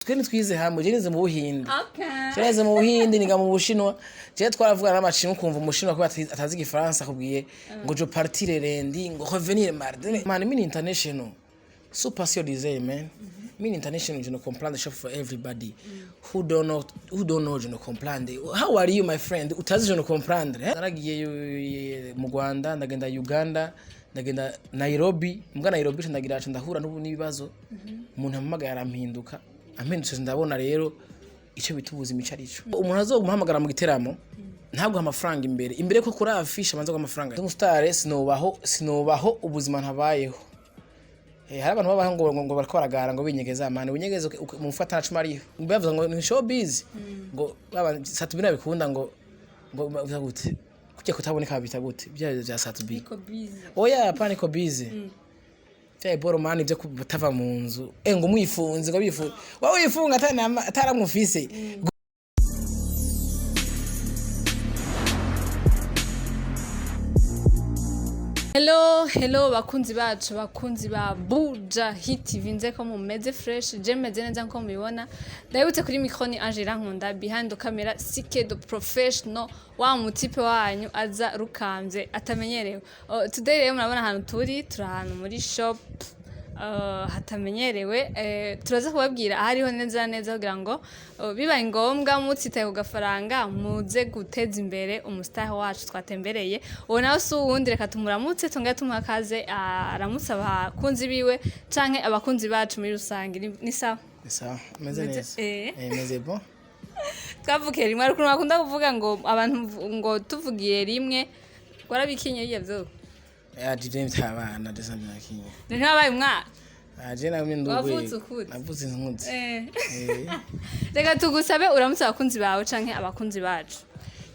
Twe ntitwize hamwe, je nize mu Buhinde. Okay. Je nize mu Buhinde, niga mu Bushinwa. Je twaravugana n'Abashinwa, ukumva Umushinwa kuba atazi Igifaransa akubwiye ngo je partir lundi, ngo revenir mardi. Man, mini international. Super disait, man. Mini international, je ne comprends the shop for everybody. Who don't know, je ne comprends. How are you, my friend? Utazi je ne comprends. Eh? Naragiye mu Rwanda, ndagenda Uganda, ndagenda Nairobi. Mbwa Nairobi ndagira ndahura n'ubu n'ibibazo. Umuntu ampamagaye arampinduka. Ampindutse ndabona rero icyo bita ubuzima ico arico. Umuntu azoguhamagara mu giteramo ntaguha amafaranga imbere imbere ko kuri afishe abanza guha amafaranga. Umusitare sinobaho ubuzima ntabayeho. Hari abantu babaho ngo bariko baragara ngo binyegeza, mani winyegeza mu mufata na cumi ariho. Bavuga ngo ni showbiz, ngo baba Sat-B nabikunda, ngo bavuga gute kujya kutaboneka, babita gute bya bya Sat-B? Niko busy. Oya, hapana, iko busy vya iboro, mani, byo kutava mu nzu, ngo mwifunze, ngo bifunze, wowe wifunga ataramufise. Hello, hello bakunzi bacu, bakunzi ba Buja Hit TV, nze ko mumeze fresh, je meze neza nko mubibona. Ndabutse kuri micro ni Angela Nkunda, behind the camera CK the professional, wa mutipe wanyu aza rukamvye atamenyerewe. Oh, today rero murabona ahantu turi ahantu muri shop hatamenyerewe. Turaza kubabwira ahariho neza neza kugira ngo bibaye ngombwa mutsitaye ku gafaranga muze guteza imbere umustar wacu twatembereye. Uwo nawe si uwundi, reka tumuramutse tongere tumuha akaze aramutse abakunzi biwe canke abakunzi bacu muri rusange. Ni sawa? Sawa, meze neza. Meze bon. Twavukiye rimwe, ariko bakunda kuvuga ngo abantu ngo tuvugiye rimwe warabikinye biye vyo. Ya divye mtabana desa nakinye. Ntiwabaye umwana? Aje na mimi ndugwe. Wavutse ukuze? Navutse nkuze. Reka tugusabe uramutse abakunzi bawe canke abakunzi bacu.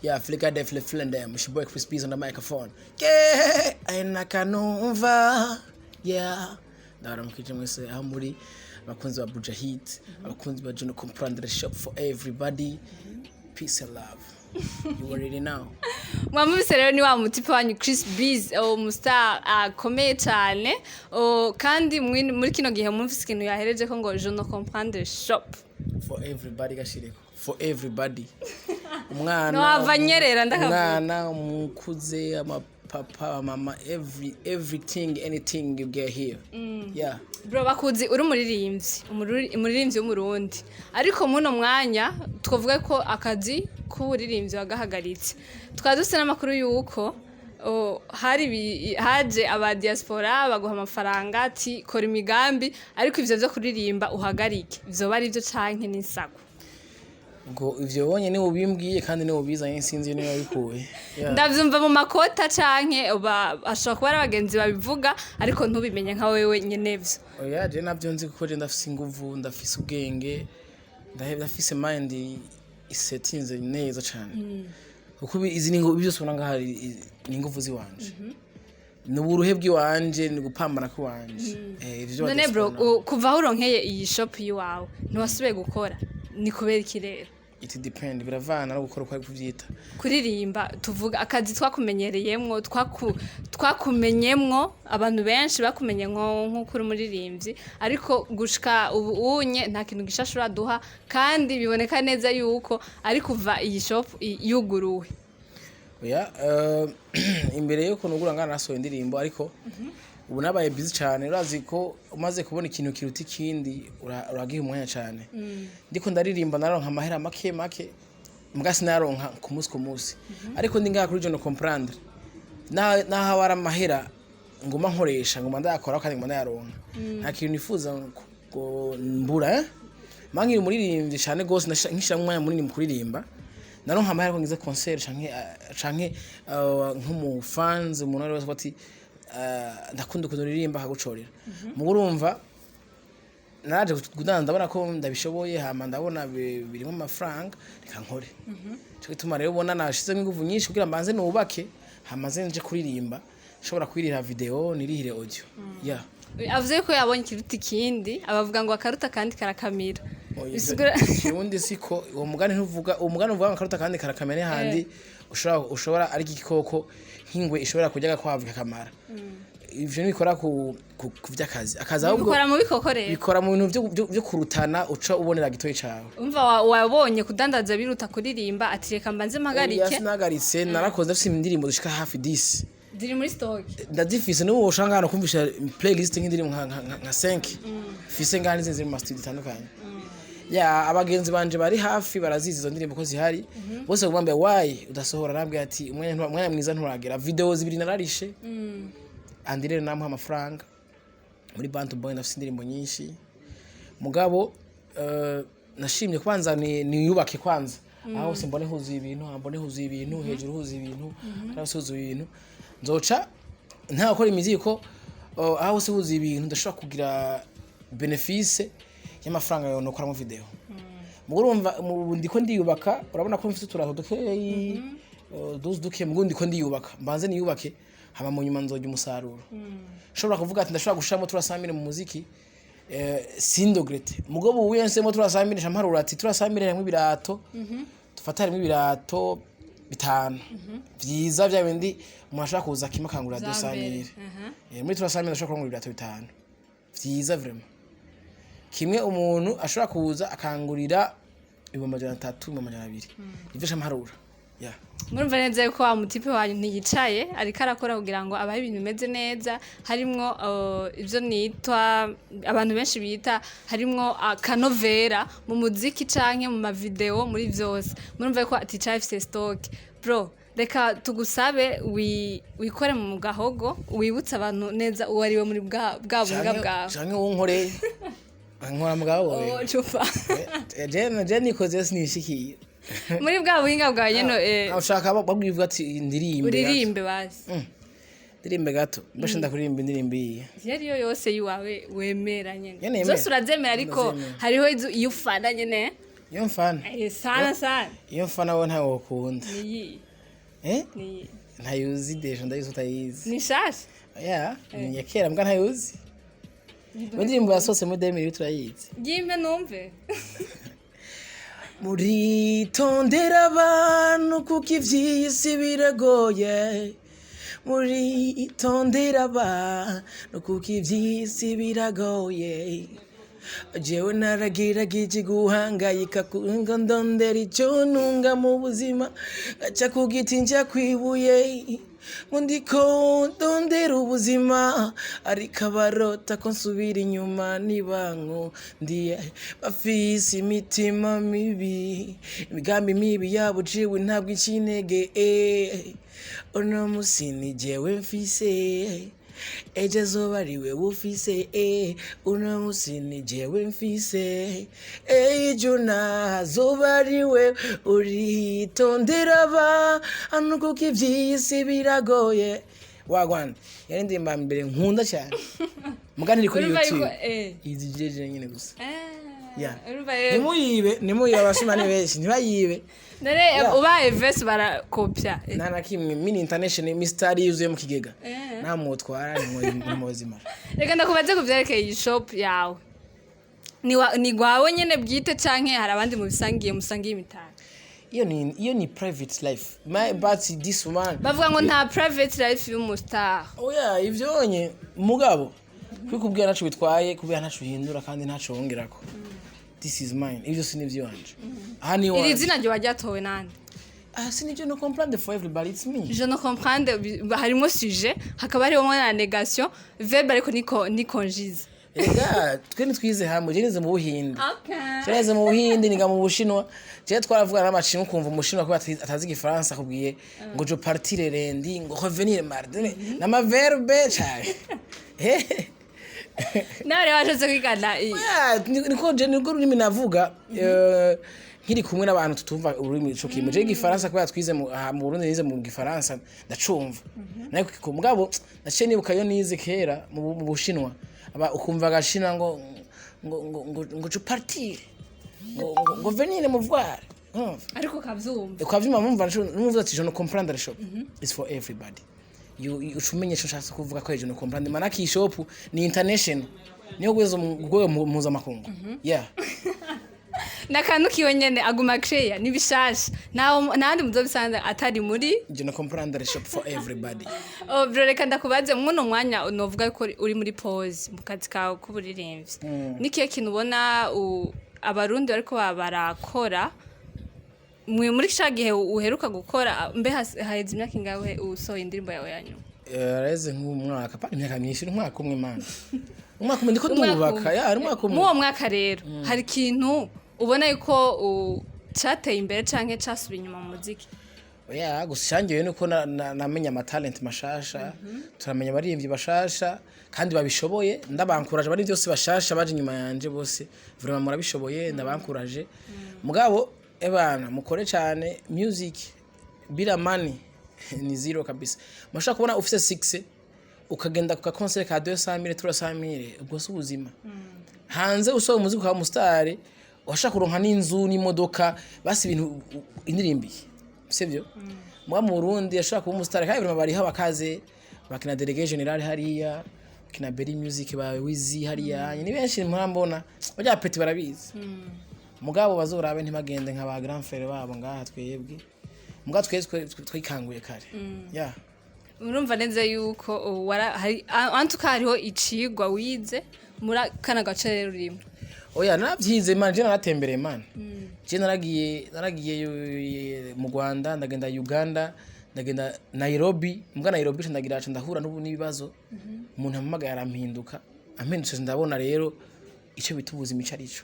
Yeah, Africa definitely feeling them. It's your boy Chris Bees on the microphone. Yeah, and kanumva. Yeah. Ndabaramukije mwese aho muri, abakunzi ba Buja Hit, abakunzi ba Juno Comprendre Shop for everybody. Peace and love. You already know. Mwamubise rero ni wa mutipe wanyu Chris Biz, umustar akomeye cyane. Kandi muri kino gihe mwumvise ikintu yahereje ko ngo je ne comprendre shop For everybody gashireko. For everybody. Umwana. Ntiwava nyerera, ndakavuga. Umwana, umukuze, amapapa, mama, everything, anything you get here. Yeah. Bro, bakuzi uri umuririmbyi, umuririmbyi w'Umurundi, ariko muno mwanya twavuga ko akazi k'uburirimbyi wagahagaritse. Tukaba dufite n'amakuru y'uko hari haje aba diaspora baguha amafaranga ati kora imigambi, ariko ivyo vyo kuririmba uhagarike. Vyoba ari byo canke n'insago? Ngo ivyo bonye ni ubimbwiye kandi ni ubizanye, sinzi niba bikuye. Yeah. Ndavyumva mu makota canke ashobora kuba ari abagenzi babivuga, ariko ntubimenye nka wewe nyenevyo. Oya, je navyo nzi kuko je ndafise inguvu, ndafise ubwenge, ndafise mind isetinze neza cane. Kuko izi ni inguvu byose ubona ngaha ni inguvu ziwanje. Ni uburuhe bw'iwanje, ni gupambana kw'iwanje. Ivyo None bro, diaspora kuva aho uronkeye iyi shop yiwawe ntiwasubiye gukora, ni kubera iki rero? It depend, biravana no gukora uko ari kuvyita. Kuririmba, tuvuga akazi twakumenyereyemwo, twakumenyemwo, abantu benshi bakumenye nk'uko uri umuririmbyi, ariko gushika ubu unye nta kintu gishasha uraduha, kandi biboneka neza yuko ari kuva iyi shop yuguruwe. Oya, imbere yuko nugura ngana nasohoye indirimbo, ariko ubu nabaye busy cyane. Urazi ko umaze kubona ikintu kiruta ikindi uragiha umwanya cyane. Ndiko ndaririmba naronka amahera make make, mbwa sinaronka ku munsi ku munsi, ariko ndi ngaha kuri Je ne comprendre naho ari amahera nguma nkoresha, nguma ndayakora kandi nguma ndayaronka. Nta kintu nifuza ngo mbura, eh? Mankiri umuririmbyi cyane gose, nkishiramo umwanya munini mu kuririmba, naronka amahera ko ngize concert canke nk'umu fans, umuntu ari wese ati ndakunda ukuntu uririmba, akagucorera. Mugo urumva naraje kudanza, ndabona ko ndabishoboye, hama ndabona birimo amafaranga, reka nkore. Cyo gituma rero ubona nashizemo inguvu nyinshi kugira mbanze nubake, hama nze nje kuririmba nshobora kwirira video, nirihire audio. Yeah. Avuze ko yabonye ikiruta ikindi, abavuga ngo akaruta kandi karakamira. Oya, Bisigura Kirundi siko uwo mugani ntuvuga, uwo mugani uvuga ngo akaruta kandi karakamera handi ushobora ari igikoko nk'ingwe ishobora kurya agakwavu kakamara. Ivyo ntibikora ku vy'akazi, akazi ahubwo Bikora mu bikoko rero. Bikora mu bintu vyo kurutana, uca ubonera gitoyi cawe. Umva, wabonye kudandaza biruta kuririmba, ati reka mbanze Oya, mpagarike. Sinahagaritse, narakoze, ndafise indirimbo zishika hafi 10. Ziri muri stock. Ndazifise n'ubu, ushanga hano kumvisha playlist nk'indirimbo nka 5 fise ngaha, n'izindi ziri mu ma studio zitandukanye. Ya, abagenzi banje bari hafi barazizi izo ndirimbo ko zihari. Bose bambaye why udasohora, nabwiye ati umwanya mwiza nturagera. Video zibiri nararishe, Andire namuha amafaranga muri Bantu Boy. Ndafise indirimbo nyinshi, mugabo nashimye kwanza ni niyubake kwanza, aho hose mbone huzuye ibintu, aho mbone huzuye ibintu, hejuru huzuye ibintu, aho hose huzuye ibintu, nzoca nta gukora imiziki ko aho hose huzuye ibintu ndashobora kugira bénéfice y'amafaranga yawe nokoramo video. Mugo urumva ndiko ndiyubaka, urabona ko mfite uturato dukeyi, duzi duke, mugo ndiko ndiyubaka, mbanze niyubake, hama mu nyuma nzojya umusaruro. Ushobora kuvuga ati ndashobora gushiramo 300 mille mu muziki, sin regret. Mugabo ubu yensemo 300 mille, shamparura ati 300 mille harimo ibirato, dufata harimo ibirato bitanu vyiza, vya bindi umuntu ashobora kuza kimwe akangura Za 200 mille. mbere. Muri 300 mille ndashobora kurangura ibirato bitanu vyiza vraiment, kimwe umuntu ashobora kuza akangurira 300,000, 200,000. Nivyo shamparura, yeah. Murumva neza yuko wa mutipe wanyu ntiyicaye, ariko arakora kugira ngo abahe ibintu bimeze neza, harimwo ibyo nitwa abantu benshi bita harimwo akanovera mu muziki canke mu mavideo, muri vyose. Murumva yuko aticaye, afise stock. Bro, reka tugusabe wikore mu gahogo, wibutse abantu neza uwo ari we muri bwa buhinga bwawe. Canke uwo nkoreye nkora mugabo. Oh, cupa. Je nikoze sinishikiye. Muri bwa buhinga bwawe nyene. Ushaka babwivuga ati ndirimbe gato. Uririmbe basi. Ndirimbe gato, mbashe ndakuririmba indirimbo iyi. Iyo ariyo yose yiwawe wemera nyene. Nyene yemera. Zose urazemera, ariko Ndazemera. hariho izo iyo ufana nyene. Iyo mfana? Sana sana. Iyo mfana we ntawe wokunda. Niyi? Eh. Niyi? Ntayuzi déjà, ndayizi utayizi. Ni shasha. Ya, ni iya kera mbwa ntayuzi. Indirimbo yasohotse muri 2000 turayizi. Yimpe numve. Muritondera abantu kuko ivy'isi biragoye, muritondera abantu kuko ivy'isi biragoye. Jewe naragerageje guhangayika ngo ndondera icyo ntunga mu buzima, gaca ku giti nja kwibuye ngo ndiko ndondera ubuzima, ariko abarota ko nsubira inyuma nibankundiye bafise imitima mibi, imigambi mibi yabo jewe ntabwo inca intege. Uno musi ni jewe mfise, ejo azoba ari wewe ufise. Uno musi ni jewe mfise, ejo nazoba ari we. Uritondera abantu kuko ivy'isi biragoye. Wagwan, yari indirimbo ya mbere nkunda cyane, muga ntiri kuri Urumva yuko YouTube. Izi jeje nyine gusa. Yeah. Urumva rero. Ntimuyibe, ntimuyibe, abasuma ni benshi, ntibayibe. None Yeah. ubaye verse barakopya. Nta na kimwe, mini international mistari yuzuye mu kigega. Nta mwotwara ntimwozimara. Reka ndakubaze ku vyerekeye iyi shop yawe. Ni gwawe nyene bwite canke hari abandi mubisangiye, musangiye imitako? Iyo ni private life my, but this one Bavuga ngo nta private life y'umustar. Oya, ivyo nye mugabo kwikubwira ntaco bitwaye, kubera ntaco bihindura kandi ntaco wongerako. This is mine, ivyo si n'ivy'iwanje, aha ni Iri iwanje. zina ryo ryatowe nande? Ah, si nivyo no comprendre for everybody, it's me. Je ne comprends, harimo sujet, hakaba harimo na négation verbe, ariko niko ni conjugué. Erega twe ntitwize hamwe, je nize mu Buhinde. Okay. Je nize mu Buhinde, niga mu Bushinwa. Je twaravugana n'Amashinwa, ukumva Umushinwa kuba atazi Igifaransa akubwiye ngo je partir lundi, ngo revenir mardi, n'ama verbe cyane. Nawe rero washatse kwigana Yeah, niko je niko ururimi navuga, nkiri kumwe n'abantu tutumva ururimi ico kimwe. Je Igifaransa kubera twize mu aha mu Burundi, nize mu Gifaransa, ndacumva nayo ku mugabo naciye nibuka yo nize kera mu Bushinwa. Aba ukumva agashina ngo je partir, ngo venir me voir. Urumva? Ariko ukavyumva. Ukavyumva, mumva numva ati je ne comprends the shop is for everybody. You uca umenya ico nshatse kuvuga ko je ne comprends, manaki iyi shop ni international, niyo rwego rwego mpuzamakungu, yeah. N'akantu kiwe nyene aguma creya n'ibishasha. Nta handi muzobisanga atari muri Je ne comprendre shop for everybody. Oh, bro, reka ndakubaze, mwuno mwanya novuga ko uri muri pause mu kazi kawe k'uburirimbyi, nikihe kintu ubona Abarundi bariko barakora mwe muri ca gihe uheruka gukora? Mbe haheze imyaka ingahe usohoye indirimbo yawe ya nyuma? Areze nk'umwaka, pa imyaka myinshi, umwaka umwe mana, umwaka umwe ndiko Umwaka ndubaka. umwe. Ya, ari umwaka umwe. Muri uwo mwaka rero hari ikintu ubona yuko cateye imbere canke casubiye inyuma mu muziki? Ya, gusa icyangiwe nuko namenye ama talent mashasha, turamenya abaririmbyi bashasha kandi babishoboye. Ndabankuraje abaririmbyi bose bashasha baje inyuma yanje bose, vraiment murabishoboye, ndabankuraje. Mugabo ebana mukore cyane, music bila money ni zero kabisa. Mashaka kubona ufise 6 ukagenda ku ka concert ka 200,000, 300,000, ubwo si ubuzima. Hanze usohoye umuziki ukaba umusitari, washaka kuronka n'inzu n'imodoka, basi ibintu indirimbiye sibyo. Muga mu Burundi yashaka kuba umusitari kandi vraiment bariho bakaze, bakina délégué général hariya, bakina Berry Music ba Wizi hariya, ni benshi murambona bajya petit barabizi. Mugabo bazorabe ntibagende nka ba grand frère babo ngaha twebwe. Muga twese twikanguye kare ya. Urumva neza yuko hari antuka hariho icigwa wize muri kana gace rero urimo. Oya, naravyize man, je naratembereye man. Je naragiye mu Rwanda, ndagenda Uganda, ndagenda Nairobi. Mbwa Nairobi nca ndagira nca ndahura n'ubu n'ibibazo. Umuntu ampamagaye arampinduka, ampindutse ndabona rero icyo bita ubuzima ico arico.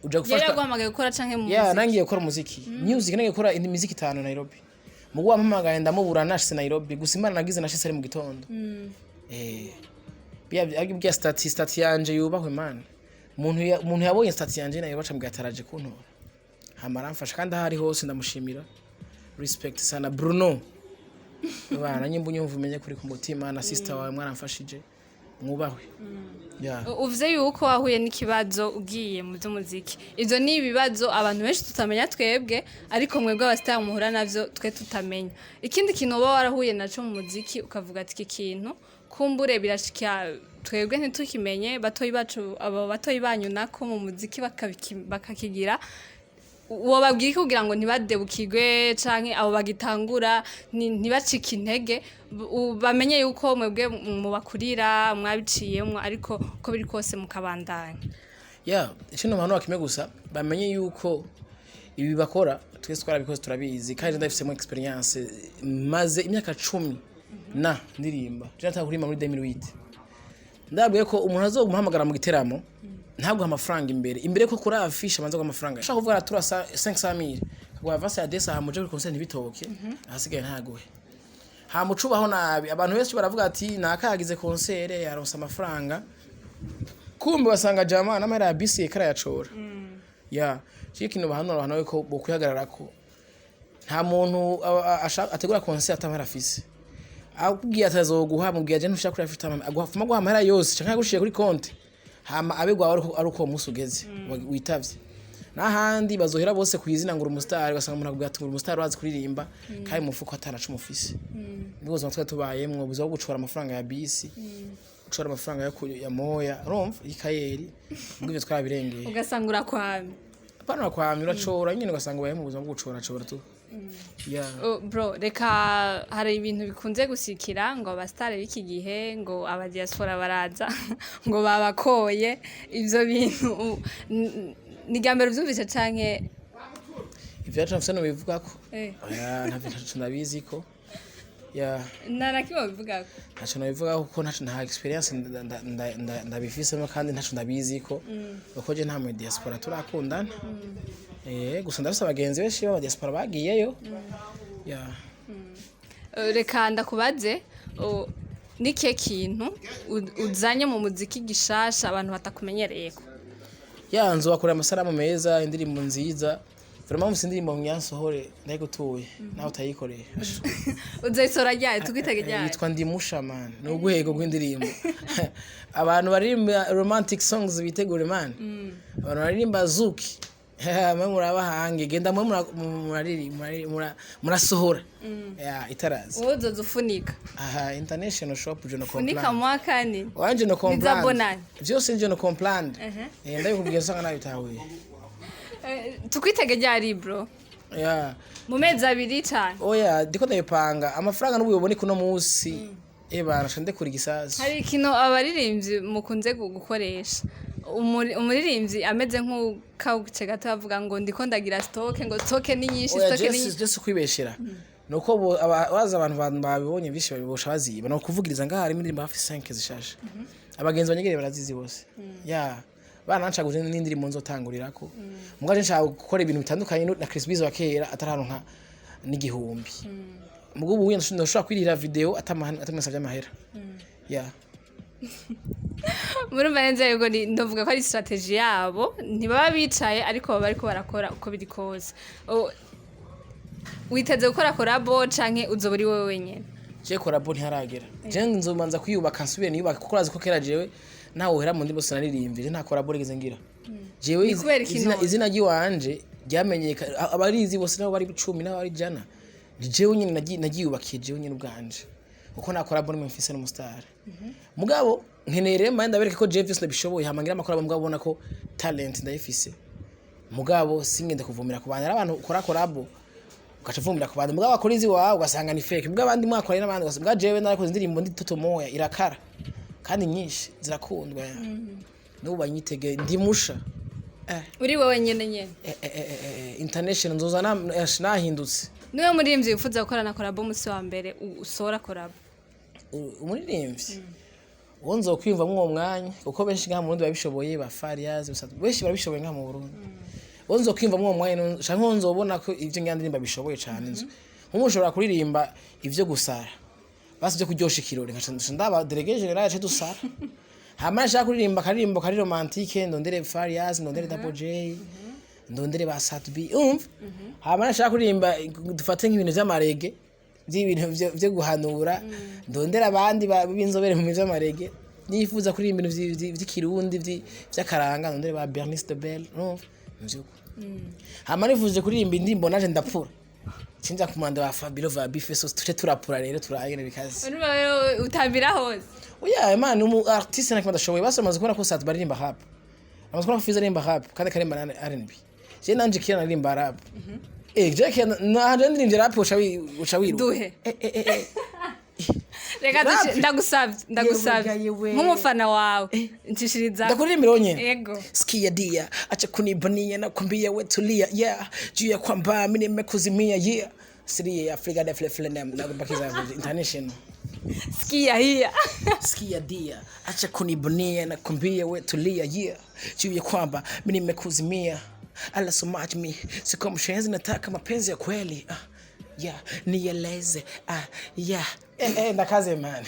Uja Yari gufashwa. yaguhamagaye gukora canke mu Ya, muziki? nangiye gukora umuziki. Music nangiye gukora indi miziki itanu Nairobi. Mugu wampamagaye ndamubura nashitse Nairobi. Gusa Imana nagize nashitse ari mu gitondo. Bya bya statut yanje yubahwe man. Umuntu yabonye statut yanje nayo baca mbwira ataraje kuntora. Hama aramfasha kandi aho ari hose ndamushimira. Respect sana Bruno. Bana nyimba unyumva umenye kuri ku mutima na sister wawe mwaramfashije. Mwubahwe. Yeah. Uvuze yuko wahuye n'ikibazo ugiye mu by'umuziki. Ibyo ni ibibazo abantu benshi tutamenya twebwe, ariko mwebwe abasitari muhura navyo twe tutamenya. Ikindi kintu uba warahuye naco mu muziki ukavuga ati iki kintu kumbure birashika twebwe ntitukimenye, batoyi bacu, abo batoyi banyu nako mu muziki bakakigira, wobabwira iki kugira ngo ntibadebukirwe canke abo bagitangura ntibacike intege, bamenye yuko mwebwe mubakurira mwabiciyemwo, ariko uko biri kose mukabandanya? Ya, ikintu abantu bakimwe gusa bamenye yuko ibi bakora twese twarabikoze, turabizi kandi ndabifisemo experience. Maze imyaka 10 na ndirimba. Je natanga kuririmba muri 2008. Ndabwiye ko umuntu azoguhamagara mu giteramo ntaguha amafaranga imbere ko kuri affiche abanza guha amafaranga. Ashaka kuvuga aratura 500,000 kaguha avance ya desa, hamuje kuri concert ntibitoke, ahasigaye ntaguhe. Hamucubaho nabi. Abantu benshi baravuga ati nakagize concert yaronse amafaranga, kumbe basanga jama n'amahera ya bisi yariko arayacora. Ya, cyo kintu bahanura abantu ko bokwihagararako. Nta muntu ategura concert atamahera afise. Akubwiye atazoguha, mubwiye aje ntushaka kuri afite aguha, fuma guha amahera yose canke agushiye kuri konti, hama abe gwawe ari uko uwo munsi ugeze witavye. N'ahandi bazohera bose ku izina ngo uri umusitari, ugasanga umuntu akubwira ati uri umusitari wazi kuririmba kandi mu mufuko atanacu mufise. Nibwo buzima twari tubayemwo, ubuzima bwo gucora amafaranga ya bisi, gucora amafaranga ya moya, urumva y'ikayeri. Ubwo ivyo twarabirengeye. Ugasanga urakwamye. Apana urakwamye, uracora nyine, ugasanga ubaye mu buzima bwo gucoracora tu. Yeah. Oh, bro, reka hari ibintu bikunze gusikira ngo abasitari b'iki gihe ngo abadiaspora baraza ngo babakoye. Ivyo bintu ni irya mbere uvyumvise canke? Ivyo yacu mfise nobivugako. Eh. Oya, ntaco ndabizi ko ya. Nta na kimwe bivugako? Ntaco nabivugako kuko ntaco, nta experience ndabifisemo kandi ntaco ndabizi ko, kuko je nta mu diaspora turakundana. Gusa ndafise abagenzi benshi b'aba diaspora bagiyeyo. Ya. Reka ndakubaze, nikihe kintu uzanye mu muziki gishasha abantu batakumenyereyeko? Ya, nzobakorera amasanamu meza, indirimbo nziza. Vraiment mufise indirimbo nyansohore ndayigutuye nawe utayikoreye. Uzoyisohora ryari? Tugitege ryari? Yitwa Ndimusha man, ni urwego rw'indirimbo. Abantu baririmba romantic songs bitegure man, abantu baririmba zuki mwe murabahange, genda mwe murasohora ya itaraza. Wowe uzoza ufunika. Aha international shop je no Funika. comprendre. Mwakani Wanje no comprendre. Bonani. Vyose nje no comprendre. Ndabikubwiye usanga nabitahuye. Tukwitege ryari, bro? Ya. Mu mezi 2 cyane? Oya, ndiko ndabipanga. Amafaranga n'ubu yoboneka uno munsi, ebana nca ndekura igisasu. Hari ikintu abaririmbyi mukunze gukoresha. Umuririmbyi ameze nk'ukawuce gato bavuga ngo ndiko ndagira stock, ngo stock ni nyinshi. Oya. Stock ni Jesi nyinshi. Jesi kwibeshera nuko baza abantu babibonye byinshi babibosha baziba no kuvugiriza. Ngaha harimo indirimbo hafi 5 zishasha, abagenzi banyegereye barazizi bose. Ya, banancaguje n'indirimbo nzotangurirako. Mugabo nshaka gukora ibintu bitandukanye na Chris Biz wa kera atararonka nka n'igihumbi. Mugabo ubu ndashobora kwirira video atamasavye amahera ya. Murumva neza yuko ndavuga ko ari strategy yabo. Ntibaba bicaye, ariko baba bariko barakora uko biri kose. Witeze gukora collabo canke uzoba uri wowe wenyene? Je collabo ntiharagera. Je nzobanza kwiyubaka, nsubire niyubaka, kuko urazi ko kera jewe nawe uhera mu ndimbo sinaririmbye. Je nta collabo rigeze ngira jewe. Ni kubera iki Izina, none? izina ry'iwanje ryamenyeka abarizi bose, nabo bari 10, nabo bari 100. Ni jewe nyene nagiyubakiye jewe nyene ubwanje, kuko nta collabo nimwe mfise n'umustar. Mugabo nkeneye rero mba ndabereka ko jewe vyose ndabishoboye, hama ngira amacollabo. Mugabo ubona ko talent ndayifise, mugabo singende kuvumira ku bantu. Hari abantu ukora collabo ugaca uvumbira ku bantu, mugabo bakora izi wawe ugasanga ni fake, mugabo abandi mwakoranye n'abandi ugasanga. Mugabo jewe narakoze indirimbo ndi toto moya irakara kandi nyinshi zirakundwa. N'ubu banyitege ndi musha. Uri wowe nyene nyene? International nzoza nahindutse. Niwe muririmbyi wifuza gukorana collabo umunsi wa mbere usohora collabo? Umuririmbyi uwo nzokwiyumvamwo uwo mwanya, kuko benshi ngaha mu Burundi babishoboye, ba Fariaz benshi barabishoboye ngaha mu Burundi. Uwo nzokwiyumvamwo uwo mwanya canke uwo nzobona ko ivyo ngira ndirimba bishoboye cane. Nzo nk'ubu ushobora kuririmba ivyo gusara, basi ivyo kuryosha ikirori, nkaca ndaba délégué général ace dusara. Hama nashaka kuririmba akaririmbo kari romantique, ndondere Fariaz, ndondere Double J, ndondere ba Sat-B, umva. Hama nashaka kuririmba, dufate nk'ibintu vy'amarege, by'ibintu vyo guhanura, ndondera abandi b'inzobere mu vy'amarege. Nifuza kuririmba ibintu vy'ikirundi vy'akaranga, ndondere ba Bernice de Bell, urumva mvyuko. Hama nifuje kuririmba indirimbo naje ndapfura, cinja kumanda ba Fabio va Bifeso, tuce turapura rero turagene bikaze. Urumva rero utambira hose. Oya man, umu artiste nakimwe adashoboye. Basi bamaze kubona ko Sat baririmba rap, bamaze kubona ko Fiza aririmba rap kandi akarimba na R&B. Je nanje kira naririmba rap. Je kira nanje ndirimbye rap uca wiruka. Duhe. Eh. Reka Rap. ndagusavye, ndagusavye. Yewe, yewe. Nk'umufana wawe nshishiriza. Ndakuririmbira wonyene. Yego. Sikia dia, acha kunibania na kwambia we tulia, yeah, juu ya kwamba mimi nimekuzimia, yeah, siri ya Afrika de fle na nakubakiza international. Sikia hiya. Sikia dia, acha kunibania na kwambia we tulia, yeah, juu ya kwamba mimi nimekuzimia ala so much me siko mshenzi, nataka mapenzi ya kweli, ah, yeah, nieleze, ah, yeah, ndakaze man.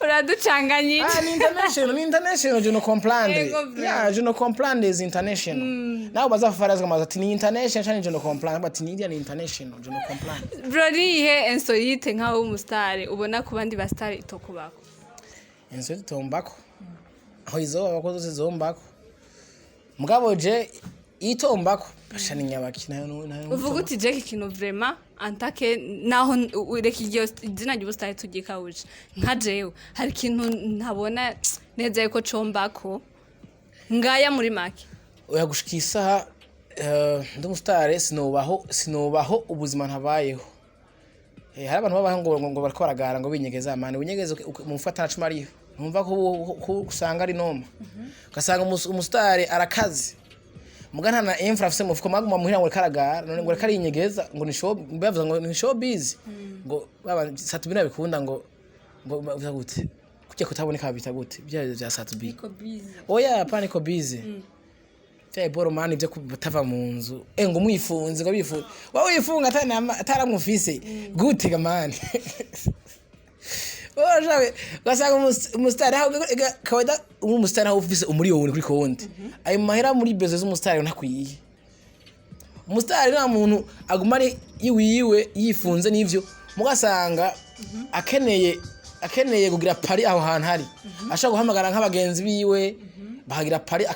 Uraducanganyije. Ah, ni international, ni international, je ne comprendre. Ego, bro. Yeah, je ne comprendre is international. Nawe baza faraza kama ati ni international cyane, je ne comprendre, but ni ni international, je ne comprendre. Bro, niyihe insolite nkaho w'umusitari ubona ku bandi basitari itokubako? Inzu tombako. Aho izo abakozi zose zombako. Mugabo je itombako basha ni nyabaki nayo. Uvuga uti Jack ikintu vraiment antake naho ureka iryo izina ry'ubusitari tugikawuje, nka jewe hari ikintu ntabona neza yuko combako ngaya muri make. Oya, gushika isaha ndi umusitari, sinubaho ubuzima ntabayeho. Hari abantu babaho ngo bariko baragara ngo binyegeza mani winyegeze mu mufata na cumi ariyo ntumva ko usanga ari noma, ugasanga umusitari arakaze muga nta na infra afise mu mufuko, maguma muhira ngo ariko aragara none ngo ariko arinyegeza ngo ni show, bavuga ngo ni showbiz, ngo baba Sat-B nabikunda ngo bavuga gute kujya kutaboneka, babita gute bya bya Sat-B? Oya, hapana, iko busy vya boro mani byo kutava mu nzu, ngo mwifunze, ngo bifunze, wowe wifunga ataramufise gute ga mani? Wowe ugasanga umusitari aho kawaida umusitari aho ufise umuriyoni kuri konti, ayo mahera muri bezo z'umusitari ntakwiye. Umusitari nta muntu aguma ari iwiwe yifunze n'ivyo, mugasanga akeneye kugira party aho hantu hari ashobora guhamagara nk'abagenzi biwe bahagira party,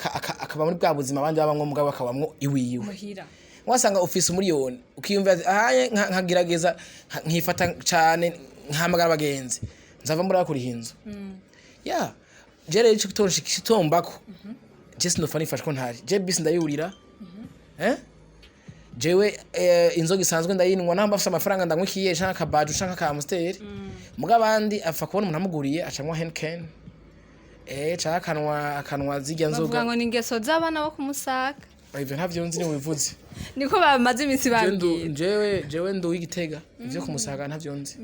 akaba muri bwa buzima abandi babamwo, mugabo akabamwo iwiwe. Muhira. Wasanga ufise umuriyoni ukiyumvira ati ahaye nkagerageza nkifata cane nkahamagara abagenzi nzava muri kuriha inzu ya je. Rero ico kitombako je sinofa nifashe ko ntari je bisi ndayurira. Jewe inzoga isanzwe ndayinywa naho mbafise amafaranga, ndanywa ikiye canke akabaju canke aka Amstel. Muga abandi apfa kubona umuntu amuguriye, acanywa Heineken, canke akanwa zirya Bavuga nzoga. ngo ni ingeso z'abana bo kumusaka. Ivyo ntavyo nzi, ni wivuze. Niko bamaze iminsi babwira. Jewe ndu w'Igitega, ivyo kumusaga ntavyo nzi.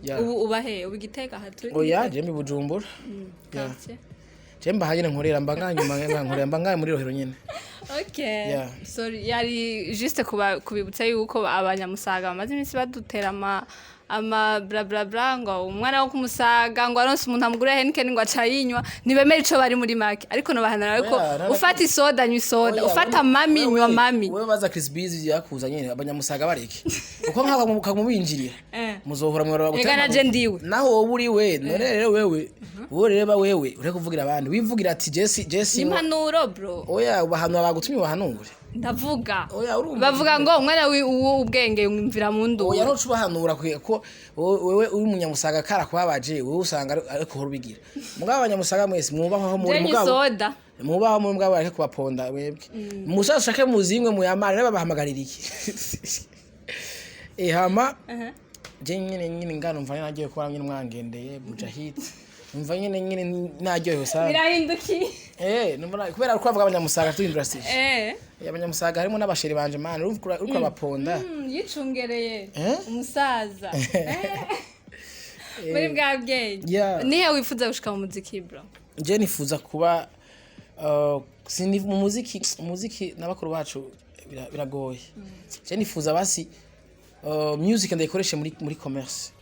Yeah. Ubu uba he? Ubu Igitega aha turi? Oya, je mbi Bujumbura. Yeah. Quartier. Je mba nyene nkorera, mba ngaha nyuma ngaha nkorera, mba ngaha muri Rohero nyene. Okay. Yeah. Sorry, yari juste kuba kubibutsa yuko abanyamusaga bamaze iminsi badutera ama bla bla bla, ngo umwana wo kumusaga ngo aronse umuntu amugurira Heineken ngo aca yinywa. Ntibemera ico bari muri make, ariko nobahanura ko Oya, ufata isoda, nywa isoda. Oya, Ufata mami, nywa mami. Wewe baza Chris Biz yakuzanye, abanyamusaga bareke uko nk'aba kamubinjirira. Muzohora mwaraba. Ega na je ndiwe. Naho wowe uri we, none rero wewe, wowe rero ba wewe ureke kuvugira abandi, wivugira ati Jesse, Jesse. Impanuro, bro. Oya, ubahanura, bagutumye ubahanure. Ndavuga. Oya, urumva. Bavuga ngo umwana w'ubwenge yumvira mu nduru. Oya, ntuca ubahanura ko wewe uri umunyamusaga karakubabaje, wewe usanga ariko uhora ubigira. Mugabo abanyamusaga mwese mwubaho aho muri. Je nywa Mugabo isoda. mubaho muri, mugabo bareke kubaponda. Mwebwe mushake muzimwe muyamare, rero babahamagarira iki? Hama je nyene ngano mva nagiye kuba nyene mwangendeye Mujahid, numva nyene naryohewe sana. Birahindukiye. Numva kubera ko bavuga abanyamusaga tuhindura sije. Abanyamusaga harimo n'abasheri banje, man, uriko urabaponda. Yicungereye. Eh? Umusaza muri bwa bwenge. Yeah. Nihe wifuza gushika mu muziki, bro? Je nifuza kuba sini mu muziki n'abakuru bacu biragoye. Je nifuza basi music ndayikoreshe muri commerce.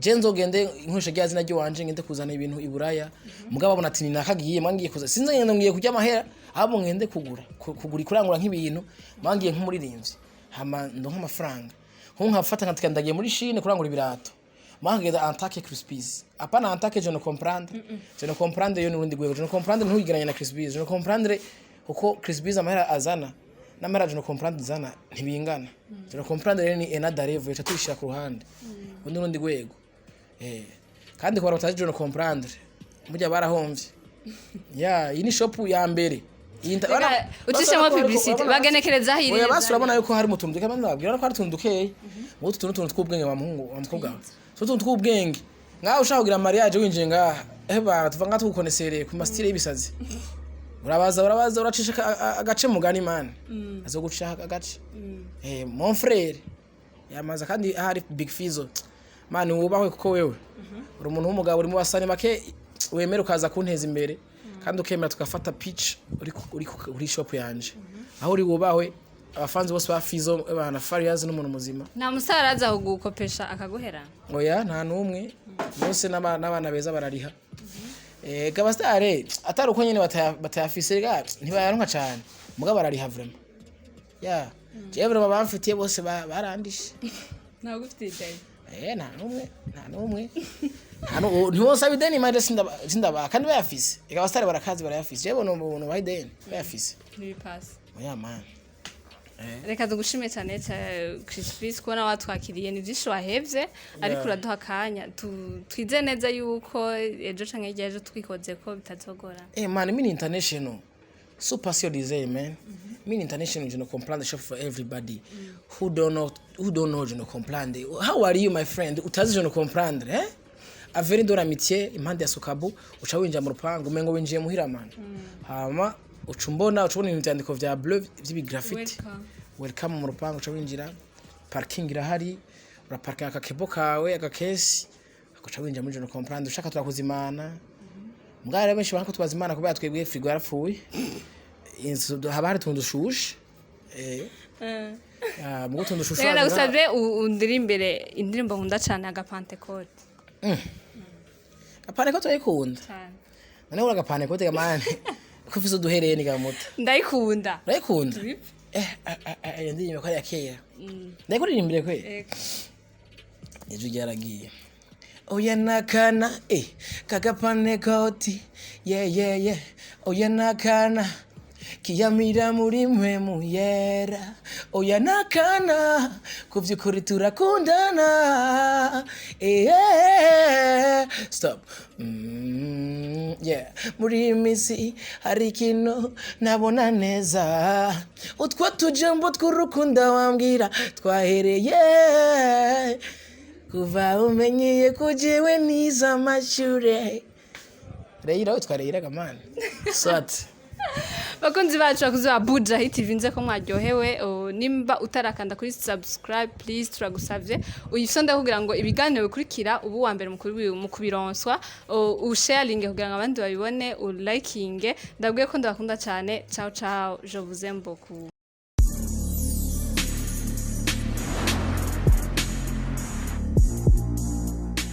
Je nzogende nkoresha rya zina ry'iwanje, ngende kuzana ibintu i Buraya, mugabo babona ati ni nakagiye mwangiye kuza, sinzi ngende ngiye kurya amahera, ahubwo ngende kugura kugura kurangura nk'ibintu mwangiye nk'umuririmbyi, hama ndonka amafaranga, nko nkafata nkatika ndagiye muri Chine kurangura ibirato, mwangenda en tant que Chris Biz, apana en tant que je ne comprendre. Je ne comprendre yo ni urundi rwego. Je ne comprendre ntuyigeranye na Chris Biz. Je ne comprendre, kuko Chris Biz amahera azana n'amahera je ne comprendre izana ntibingana. Je ne comprendre rero ni another level, yaca tuyishira ku ruhande, undi urundi rwego. Kandi ku bantu batazi je ne comprendre, burya barahomvye. Ya, iyi ni shop ya mbere. Iyi Reka, ucishemo publicity, bagenekereza aho iri. Oya, basi urabona yuko hari mutuntu duke, abandi babwira ko hari utuntu dukeyi. Ngo utu tuntu tw'ubwenge, wa muhungu wa mukobwa we. Utu tuntu tw'ubwenge. Ngaho ushaka kugira mariage winjiye ngaha. Bana, tuva ngaha tugukonesereye ku ma style y'ibisazi. Urabaza uracisha agace mugani, man. Azogucisha agace. Mon frère. Yamaza kandi ahari Big Fizzo. Man, wubahwe kuko wewe uri umuntu w'umugabo, uri mu basani make wemera ukaza kunteza imbere kandi ukemera tugafata pitch uri shop yanje. Aho uri wubahwe, abafanzi bose ba Fizzo bana Farious n'umuntu muzima. Nta musara aza kugukopesha akaguhera? Oya, nta n'umwe, bose n'abana beza barariha. Gabastare atari uko nyene batayafise ga ntibayaronka cane, mugabo barariha vraiment. Ya, jewe vraiment bamfitiye bose barandishe. Ntabwo ufite ideni? Nta n'umwe, nta n'umwe. Nta ntiwosaba ideni manje, sindaba kandi bayafise. Eka, abastare barakazi, barayafise. Jewe no baha ideni bayafise. Ntibipasi. Oya, man. Reka tugushime cyane Chris Biz kubona watwakiriye. Ni byinshi wahevye, ariko uraduha akanya. Twize neza yuko ejo canke hirya y'ejo twikoze ko bitazogora. Man, mini international. Super sio design, man. Mini international, you know, comprendre shop for everybody. Who don't know, you know, comprendre. How are you, my friend? Utazi je ne comprendre, eh? Avenue de l'Amitié, impande ya Sokabu, uca winjira mu rupangu, umengo winjiye muhira, man. Hama uca umbona, uca ubona ivyandiko vya bleu vy'ibi graffiti. Welcome. Welcome mu rupangu, uca winjira. Parking irahari, uraparkinga akakebo kawe, agakesi, uca winjira muri je ne comprendre, ushaka turakuzimana. Mugabo rero benshi banko tubaza Imana kubera twebwe frigo yarapfuye. Inzu haba hari utuntu dushushe. Mugo utuntu dushushe. Reka ndagusabye undirimbire indirimbo nkunda cane, Agapantekote. Agapantekote urayikunda? Cane. None uri agapantekote gamane. Ko ufise uduhereni gamuta. Ndayikunda. Urayikunda? Tubipfe. Iyo ndirimbo ko ari iya kera. Ndayikuririmbire kwe. Ego. Ijwi ryaragiye. Oya nakana kagapantekoti, yeah yeah yeah, oya nakana. Kiyamira muri mwe muyera. Oya nakana, kuvyukuri turakundana. Stop. Yeah. Muri iyi minsi hari ikintu nabona neza. Utwo tujambo tw'urukundo wambwira twahereye kuva umenyeye ko jewe nize amashure. Reira witwa Reira gamani. Swat. Bakunzi bacu, bakunzi ba Buja Hit TV, nze ko mwaryohewe. Nimba utarakanda kuri subscribe, please, turagusavye uyifyonde kugira ngo ibiganiro bikurikira ubu wa mbere mu kubironswa, usharinge kugira ngo abandi babibone, ulayikinge. Ndabwiye ko ndabakunda cyane. Ciao ciao, je vous aime beaucoup.